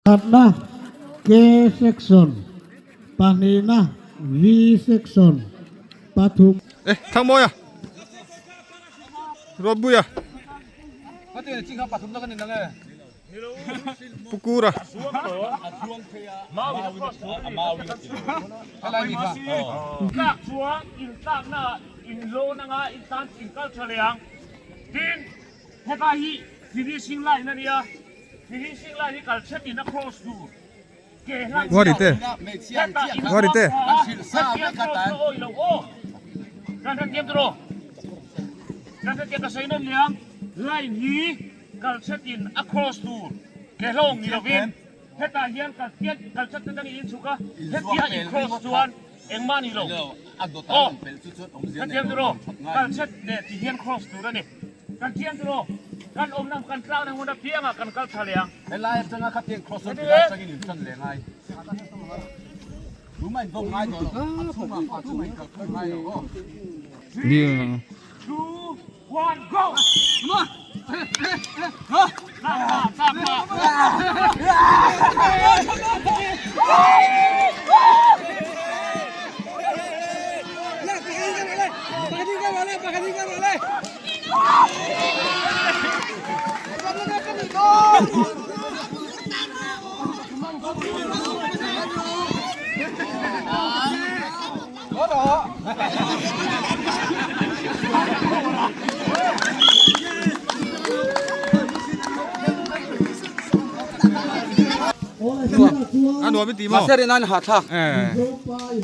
Khatna, K section, pahnihna, V section, pathum. E, Thangmawia, Ruatbuia, Pu Kura. Ngawrite Ngawrite. Helai atanga khatiang cross chu tilai atangin in tan leh ngai. Tuma in bawm ngai tawh lo, a chhungah pawh tuma in kal phung ngai lo aw. Ni. A nuam i ti maw? Mahse rin a ni hahthlak.